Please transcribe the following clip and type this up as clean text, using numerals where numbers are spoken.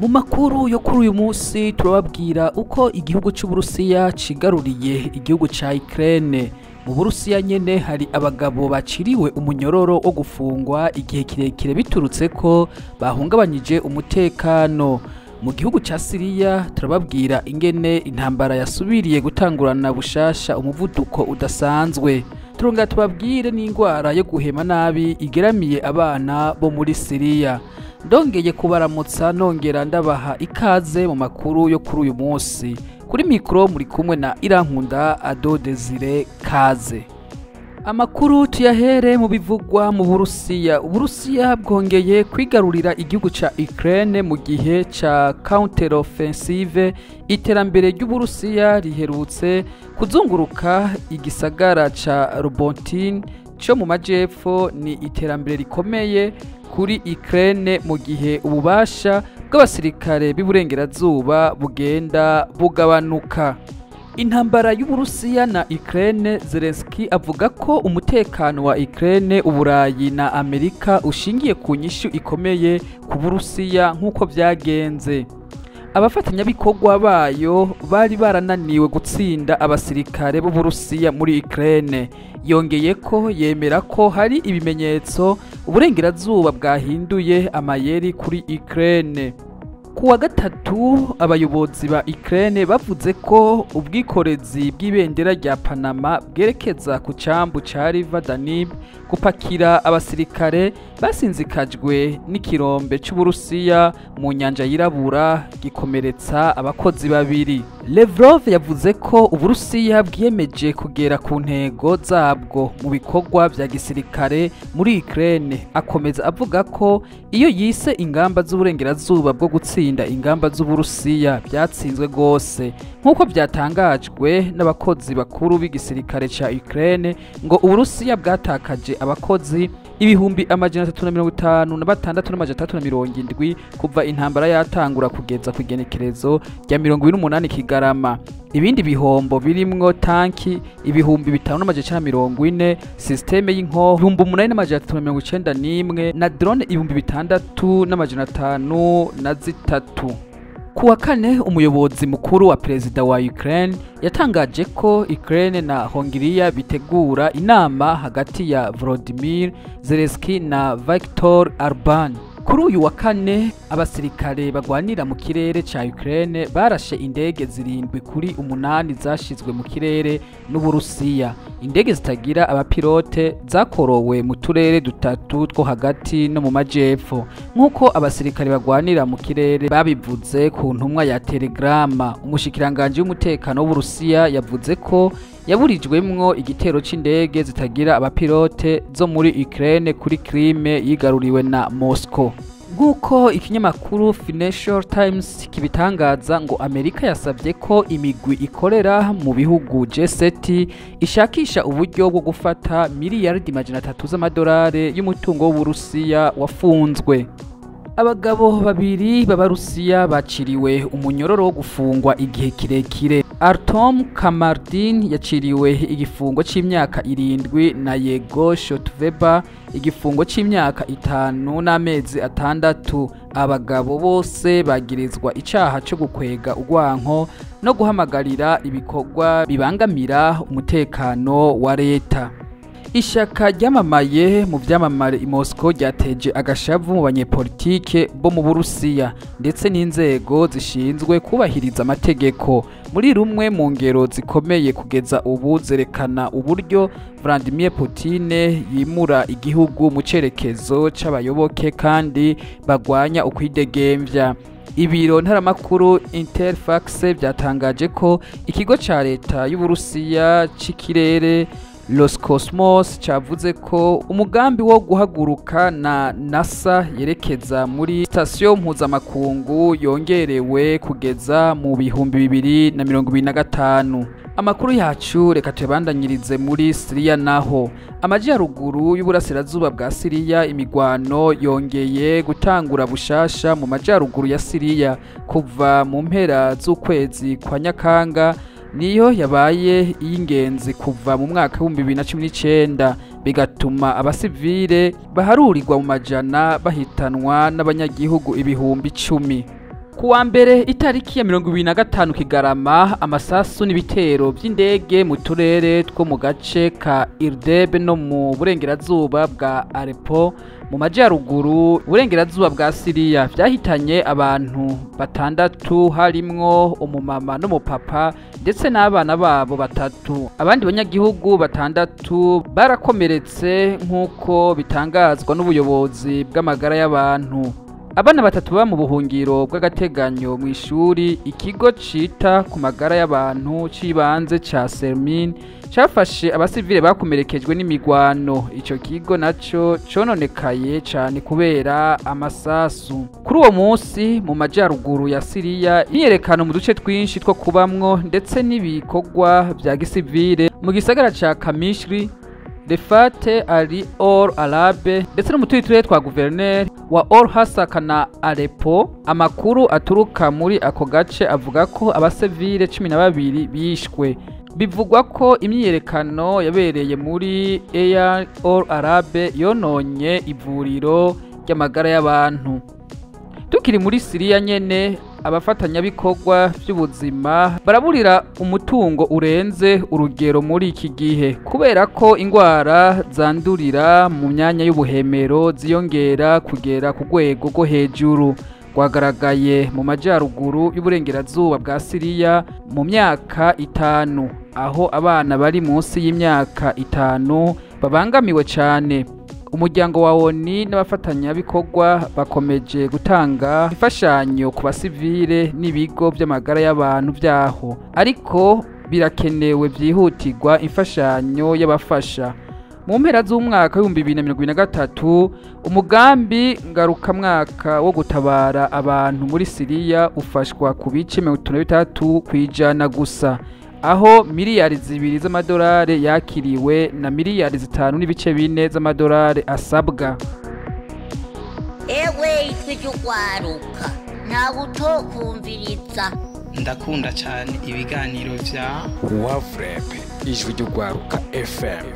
Mu makuru yo kuri uyu munsi turababwira uko igihugu c'Uburusiya cigaruriye igihugu ca Ukraine. Mu Burusiya nyene hari abagabo baciriwe umunyororo wo gufungwa igihe kirekire biturutse ko bahungabanyije umutekano. Mu gihugu ca Siriya turababwira ingene intambara yasubiriye gutangurana bushasha umuvuduko udasanzwe. Turongera tubabwire n'ingwara yo guhema nabi igeramiye abana bo muri Siriya. Ndongeye kubaramutsa nongera ndabaha ikaze mu makuru yo kuri uyu munsi. Kuri mikro muri kumwe na Irankunda Ado Desire Kaze. Amakuru tuyahere mu bivugwa mu Burusiya. Uburusiya bwongeye kwigarurira igihugu ca Ukraine mu gihe ca counter-offensive. Iterambere ry'Uburusiya riherutse kuzunguruka igisagara ca Robotyne co mu majepfo ni iterambere rikomeye kuri Ukraine mu gihe ububasha bw'abasirikare b'iburengerazuba bugenda bugabanuka. Intambara y'Uburusiya na Ukraine, Zelensky avuga ko umutekano wa Ukraine, Uburayi na Amerika ushingiye ku nyishu ikomeye ku Burusiya nk'uko vyagenze. Abafatanyabikorwa bayo bari barananiwe gutsinda abasirikare b'Uburusiya muri Ukraine. Yongeye ko yemera ko hari ibimenyetso uburengerazuba bwahinduye amayeri kuri Ukraine. Kuwa gatatu abayobozi ba Ukraine bavuze ko ubwikorezi bw'ibendera rya Panama bwerekeza ku cambu ca River Danube gupakira abasirikare basinzikajwe n'ikirombe c'Uburusiya mu nyanja yirabura gikomeretsa abakozi babiri. Lavrov yavuze ko Uburusiya bwiyemeje kugera ku ntego zabwo mu bikorwa vya gisirikare muri Ukraine. Akomeza avuga ko iyo yise ingamba z'uburengerazuba bwo gutsinda ingamba z'Uburusiya byatsinzwe gose, nk'uko byatangajwe n'abakozi bakuru b'igisirikare ca Ukraine ngo Uburusiya bwatakaje abakozi 356,370 kuva intambara yatangura kugeza ku igenekerezo rya 28 Kigarama. Ibindi bihombo birimwo tanki 5,940, systeme y'inkoho 8,391 na drone 6,503. Kuwa kane umuyobozi mukuru wa perezida wa Ukraine yatangaje ko Ukraine na Hongiriya bitegura inama hagati ya Volodymyr Zelensky na Viktor Orban. Kuri uyu wa kane abasirikare bagwanira mu kirere ca Ukraine barashe indege 7 kuri 8 zashizwe mu kirere n'Uburusiya. Indege zitagira abapilote zakorowe mu turere dutatu two hagati no mu majepfo, nk'uko abasirikare bagwanira mu kirere babivuze ku ntumwa ya Telegrama. Umushikiranganje w'umutekano w'Uburusiya yavuze ko yaburijwemwo igitero c'indege zitagira abapilote zo muri Ukraine kuri Crimea yigaruriwe na Moscow. Nk'uko ikinyamakuru Financial Times kibitangaza, ngo Amerika yasabye ko imigwi ikorera mu bihugu G7 ishakisha uburyo bwo gufata miliyaridi 300 z'amadolari y'umutungo w'Uburusiya wafunzwe. Abagabo babiri b'Abarusiya baciriwe umunyororo wo gufungwa igihe kirekire. Artom Kamardin yaciriwe igifungo c'imyaka 7 na Yego Shotveba igifungo c'imyaka 5 n'amezi 6. Abagabo bose bagirizwa icaha co gukwega urwanko no guhamagarira ibikorwa bibangamira umutekano wa leta. Ishaka ryamamaye mu vyamamare i Moscow ryateje agashavu mu banyepolitike bo mu Burusiya ndetse n'inzego zishinzwe kubahiriza amategeko. Muri rumwe mu ngero zikomeye kugeza ubu zerekana uburyo Vladimir Putin yimura igihugu mu cerekezo c'abayoboke kandi bagwanya ukwidegemvya. Ibiro ntaramakuru Interfax byatangaje ko ikigo ca leta y'Uburusiya c'ikirere Roscosmos cavuze ko umugambi wo guhaguruka na NASA yerekeza muri sitasiyo mpuzamakungu yongerewe kugeza mu 2025. Amakuru yacu reka tuyabandanyirize muri Siriya. Naho amajyaruguru y'uburasirazuba bwa Siriya, imigwano yongeye gutangura bushasha mu majyaruguru ya Siriya kuva mu mpera z'ukwezi kwa Nyakanga, niyo yabaye iy'ingenzi kuva mu mwaka w'ibihumbi 2019, bigatuma abasivile baharurirwa mu majana bahitanwa n'abanyagihugu 10,000. Kuwa mbere itariki ya 25 Kigarama, amasasu n'ibitero vy'indege mu turere two mu gace ka Idlib no mu burengerazuba bwa Aleppo mu majyaruguru burengerazuba bwa Siriya vyahitanye abantu batandatu, harimwo umumama n'umupapa ndetse n'abana babo batatu. Abandi banyagihugu batandatu barakomeretse nk'uko bitangazwa n'ubuyobozi bw'amagara y'abantu. Abana batatu baba mu buhungiro bw'agateganyo mu ishuri ikigo cita ku magara y'abantu cibanze ca Sermin cafashe abasivile bakomerekejwe n'imigwano. Ico kigo naco cononekaye cane kubera amasasu. Kuri uwo munsi mu majyaruguru ya Siriya, imyiyerekano mu duce twinshi two kubamwo ndetse n'ibikorwa vya gisivile mu gisagara ca Kamishri, Refate ali Or Arabe ndetse no mu tundi turere twa guverineri wa Or Hasaka na Aleppo. Amakuru aturuka muri ako gace avuga ko abasivile 12 bishwe. Bivugwa ko imyiyerekano yabereye muri Air Or Arabe yononye ivuriro ry'amagara y'abantu. Tukiri muri Siriya nyene, abafatanyabikorwa by'ubuzima baraburira umutungo urenze urugero muri iki gihe kubera ko ingwara zandurira mu myanya y'ubuhemero ziyongera kugera ku rwego rwo hejuru rwagaragaye mu majyaruguru y'uburengerazuba bwa Siriya mu myaka 5, aho abana bari munsi y'imyaka 5 babangamiwe cyane. Umuryango wa ONU n'abafatanyabikorwa bakomeje gutanga imfashanyo ku basivile n'ibigo by'amagara y'abantu byaho, ariko birakenewe byihutirwa imfashanyo y'abafasha. Mu mpera z'umwaka w'2023, umugambi ngarukamwaka wo gutabara abantu muri Siriya ufashwa ku bice 53% gusa, aho miliyari 2 z'amadolari yakiriwe na miliyari 5.4 z'amadolari asabwa. Ewe ijwi ry'ugwaruka, ntawe utokumviriza. Ndakunda cyane ibiganiro vya Wavurep, ijwi ry'ugwaruka FM.